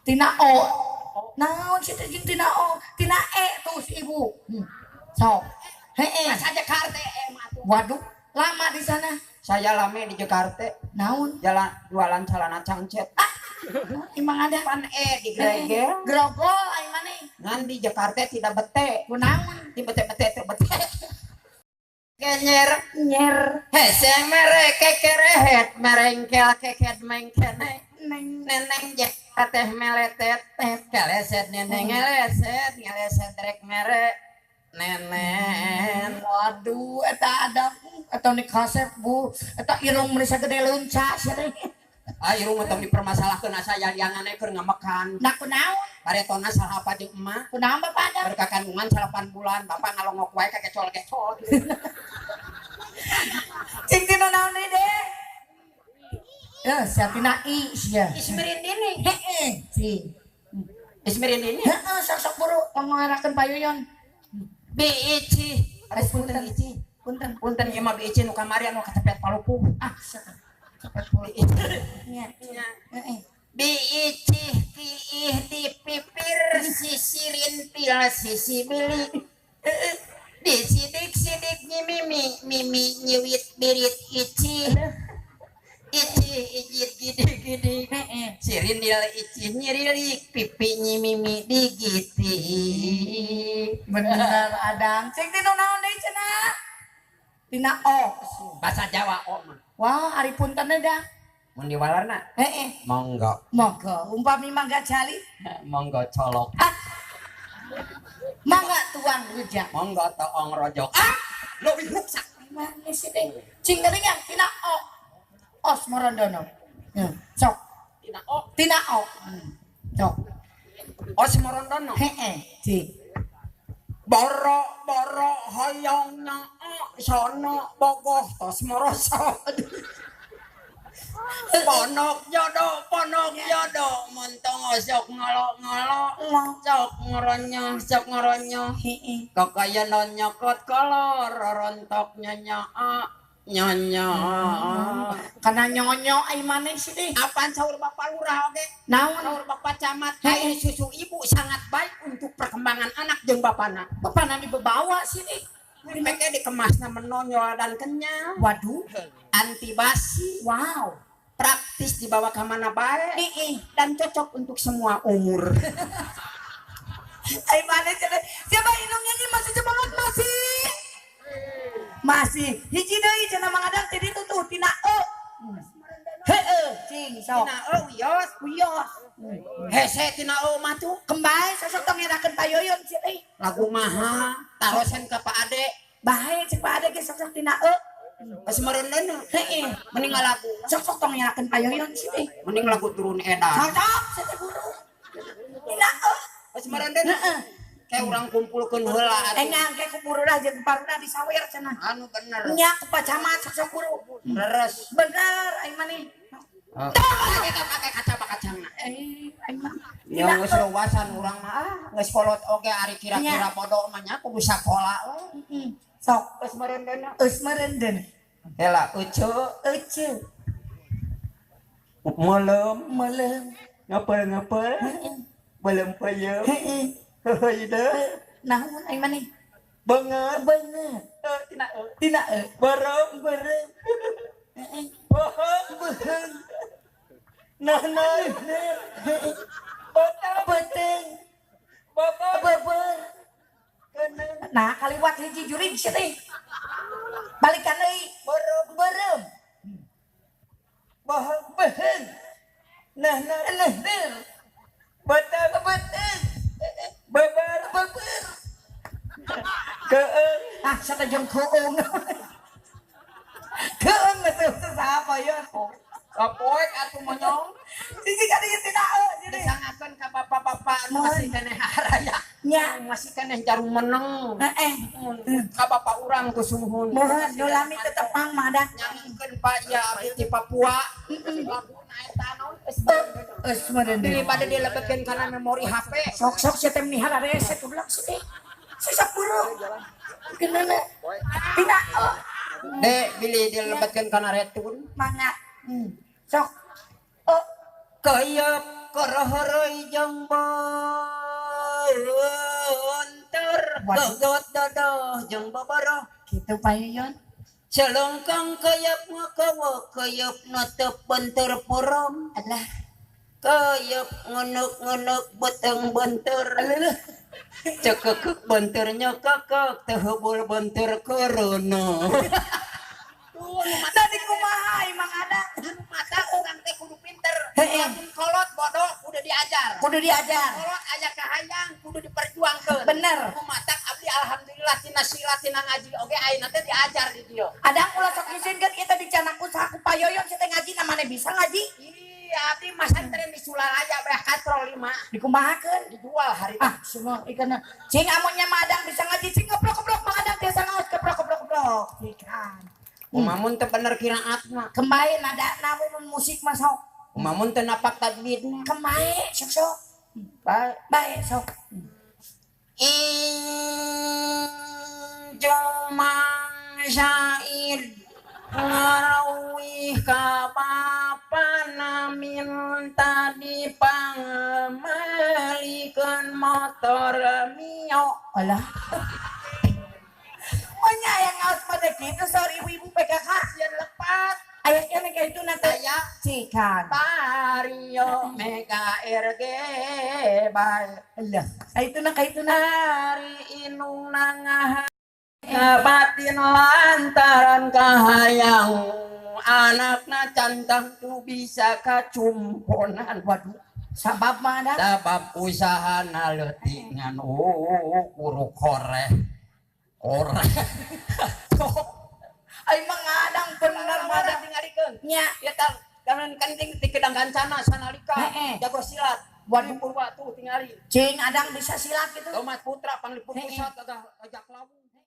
Tina O. Naon sih teh jeung tina O? Tina E tuh si ibu. Sok. Heeh. Bahasa Jakarta mah tuh. Waduh, lama di sana. Saya lama di Jakarta. Naon? Jalan jualan celana cangcet. Ah, emang ada. Pan E di gregel. Grogol ai maneh. Ngan di Jakarta tidak bete. Kunaon? Di bete-bete teu bete. Kenyer Nyer. Hese mere kekerehet merengkel keket mengkene. Neng. Neneng jek teh meletet keleset neneng ngeleset ngeleset rek mere nenen. Waduh, eta ada atau nih kasep bu, eta irung meuni sagede leunca sia teh. Ah, irung mah tong dipermasalahkeun, asa yaliangan keur ngamekan. Nah, kunaon? Baretona salah apa jeung emak. Kunaon Bapak ada? Berkakandungan 8 bulan, bapak ngalongok wae kakecol-kecol. Cing tina naon deui deh? Eh, sia tina I sia. Ismirindini. Heeh, cing. Ismirindini. Heeh, sok-sok buru pangerakeun payoyon. Bi Ici. Aduh, punten punten. Ici. Punten. Punten ieu mah Bi Ici nu kamari anu kacepet palupuh. Ah, sia. Bi Ici. Nya. Heeh. Bi Ici kiih di pipir sisi rintil sisi bili. Disidik-sidik nyi mimi mimi nyiwit birit Ici. Ici ijit gidi-gidi. Heeh. Si rindil Ici nyirilik pipi nyi mimi digitik. Bener Adang. Cing tina naon deui cenah? Tina O. Bahasa Jawa O mah. Wah, ari punten dah. Mun diwalarna Heeh. monggo. Monggo, umpami mangga jali, Monggo colok. Ah. Mangga tuang rujak. Monggo toong rojok. Ah, leuwih ruksak. Mana sih teh? Cing geuningan tina O. Os Morondono. Sok, Tina O. Tina O. Sok. Os Morondono. Heeh, cing. Boro boro hoyong nyaa sono bogoh tos moroso. Ponok jodoh montong sok ngolo ngolo sok ngoronyo sok ngoronyo. Heeh. Kakayanon nyokot kolor rontok nyanyaa nyonya. Kana nyonyo ai maneh sih teh. Apaan saur bapak lurah oge? Naon? Saur bapak camat, Heeh. air susu ibu sangat baik untuk perkembangan anak jeung bapana. Bapana dibawa sih teh. Mereka dikemasna menonjol dan kenyal, Waduh. Anti basi, Wow. praktis dibawa ke mana bae, Heeh. dan cocok untuk semua umur. Ai maneh sih teh? Siapa indung nyanyi masih semangat masih? Masih. Hiji deui cenah Mang Adang ti ditu tuh tina E. Heeh, cing sok. Tina e wios, Wios. Hese tina e mah tuh. Kembali sosok tong ngerakeun payoyon sih teh. Lagu maha, tarosen ka Pak Ade. Bae cek Pak Ade ge sok-sok tina E. Geus merendeun. Heeh. Mending lagu, Sok-sok tong ngerakeun payoyon sih teh. Mending lagu turun edan. Sok-sok sih teh buru. Tina E. Geus merendeun. Heeh. Kayak urang kumpulkeun heula atuh. Engang ke kuburuna jeung paruna disawer cenah. Anu bener. Nya ku Pak Camat sok-sok buru. Leres. Bener ai maneh. Pakai pakai kaca kacangna. Eh, ai mah. Ya geus luasan urang mah ah, geus kolot oge ari kira-kira bodoh mah nya kudu sakola we. Heeh. Sok Geus merendeun. Eus merendeun. Hela ece. Ece. Melem. Melem. Ngapel-ngapel. Belum peyem. Heeh. Heuheuy deui. Naon ai maneh? Beungeut. Beungeut. Tina e. Tina e. Beureum. Beureum. Heeh. Bohong. Beuheung. Nah nah. Beuteung. Beuteung. Bapak. Beber. Keuneu. Nah, kaliwat hiji jurig sia teh. Balikan deui. Beureum. Beureum. Bohong. Beuheung. Nah nah. Neuh. Beuteung. Beuteung. Beber. Beber. Keung. Ah, sia teh jeung keung. Keung atuh saha ya. Kapoek atuh monyong. Sisi ka dieu tina e jadi. Disangakeun ka bapak-bapak anu masih keneh haraya. Nya. Masih keneh jarum meneng. Heeh. Ka bapak urang ku sumuhun. Mohon nu lami tetepang mah dah. Nyanggikeun Pak ya abdi ti Papua. Laguna eta naon geus Eus meureun. Pilih pada dilebetkeun kana memori HP. Sok-sok sia teh meni hararese goblok sih teh. Susah buru. Geunana. Tina e. Dek, bilih dilebetkeun kana retun. Mangga. Sok. E. Keyep korohoroi jeung beunteur. Waduh. Gegot dodoh jeung boboroh. Gitu, Pak Yoyon. Celongkong keyep ngekewek, keyep netep bentur purong. Alah. Keyep ngenek-ngenek beteng bentur. Cekekek bentur nyekekek, tehebul bentur korona. Tuh, nu mata. Tadi kumaha emang ada? Nu mata urang teh kudu pinter. Heeh. Lamun kolot bodoh kudu diajar. Kudu diajar. Kolot aya kahayang kudu diperjuangkeun. Bener. Nu matak abdi alhamdulillah tina silat, tina ngaji oge ayeuna teh diajar di dieu. Ada ulah sok isinkeun ieu teh dicanak usaha ku Pak Yoyon sia teh ngaji, namanya bisa ngaji. Iya, abdi masantren di Sulalaya beah katrol 5. Dikumahakeun? Dijual hari. Ah, semua ikan. Cing amunnya Madang bisa ngaji, cing keplok-keplok Mang Adang biasa ngaos keplok-keplok keplok. Ikan. Umamun teu bener kiraatna. Kembali nada namun musik mah sok. Umamun teu napak tajwidna. Kembali sok sok. Bae. Baik sok. Jumang Said ngarawih ka bapana minta dipangemelikeun motor Mio. Alah. Monya yang ngaos pada gitu saur ibu-ibu PKK. Sieun lepat. Aya keneh kayak itu nanti. Aya. Cikan. Vario Mega RG bae. Alah. Kayak itu na, kayak itu na. Ari inung nangah batin lantaran kahayang anakna cantang tu bisa kacumponan. Waduh. Sabab mah ada. Sabab usaha leutik ngan ukur koreh koreh. Ai Mang Adang bener Mana Madang. Tingalikeun. Nya. Ya tang jangan kan ting ti kedang kancana sanalika jago silat. Waduh. Waduh, purwa tuh tingali. Cing Adang bisa silat gitu. Tomat Putra panglipur Heeh. pusat agak ajak lawu.